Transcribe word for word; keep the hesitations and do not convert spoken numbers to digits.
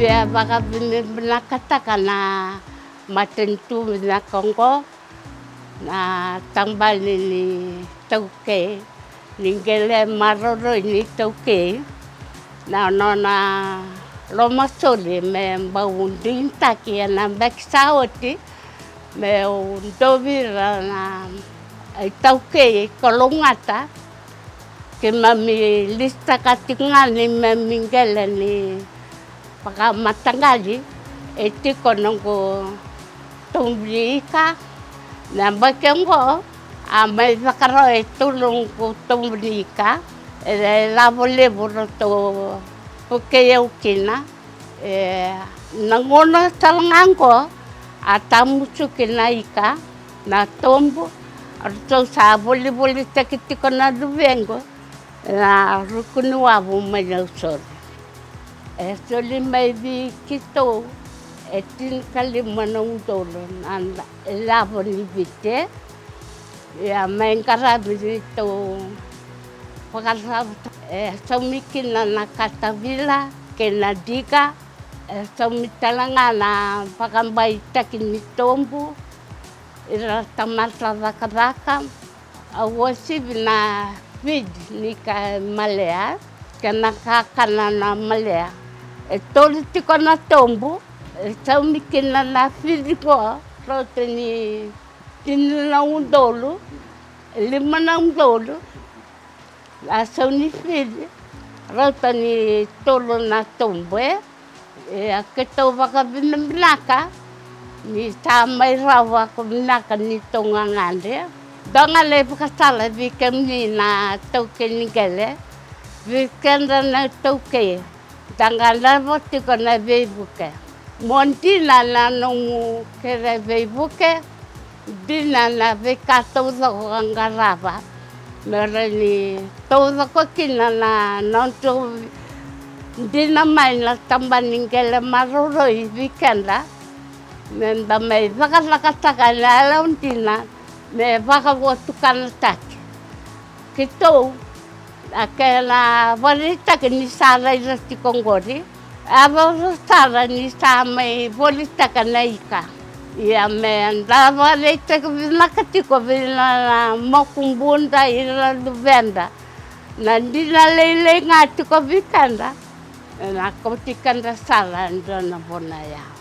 E a vakavinavinakataka na matanitu vinaka oqo, na tabana ni taukei ni qele maroroi ni taukei, na nona lomasoli me bau digitaki ena yabaki sa oti, meu dovi ira na itaukei kalougata. Keimami lisitaka tiko ga neimami qele ni vakamataqali, e tiko noqu tobu ni ika. Na yabaki oqo a mai vakarau e tolu noqu tobu ni ika. E lavo levu ratou vukei au kina. E, na gauna tale ga oqo a tamusuki na ika, na tobu, ratou sa volivolitaki tiko na luvequ ena ruku ni wavu mai Nausori. E soli mai vei keitou e tinikalima na udolu na ilavo ni Viti. Ia mai qaravi neitou vakarautaki, e saumi kina na katavila kei na diga. E saumi tale ga na vakabaitaki ni tobu, ira tamata cakacaka. Au uasivi na fidi ni ka malea kei na kakana na malea. E tolu tiko na tobu e saumi kina na fidi qo, rauta ni tini na udolu, lima na udolu. A sau ni fidi, rauta ni tolu na tobu. E, ia keitou vakavinavinaka ni sa mai rawa ko vinaka ni tou gagadre. Dua ga na ivakasala vei kemuni na taukei ni qele, vei keda na taukei, da gadreva tiko na veivuke. Mo dina na nomu kere veivuke, dina na veika taucoko ka qarava. Me rawa ni taucoko kina na nodrau dina mai na tabana ni qele maroroi vei keda. Me da mai cakacakataka na yalodina me vakavotukanataki. Keitou, na kena varaitaki ni sa raica tiko oqori, e yaco sara ni sa mai volitaka na ika. Ia me da varaitaki vinaka tiko vei na, na makubuda, ira luveda, na dina lailai ga tiko vei keda, ena kauti keda sara e dua na vanua ya.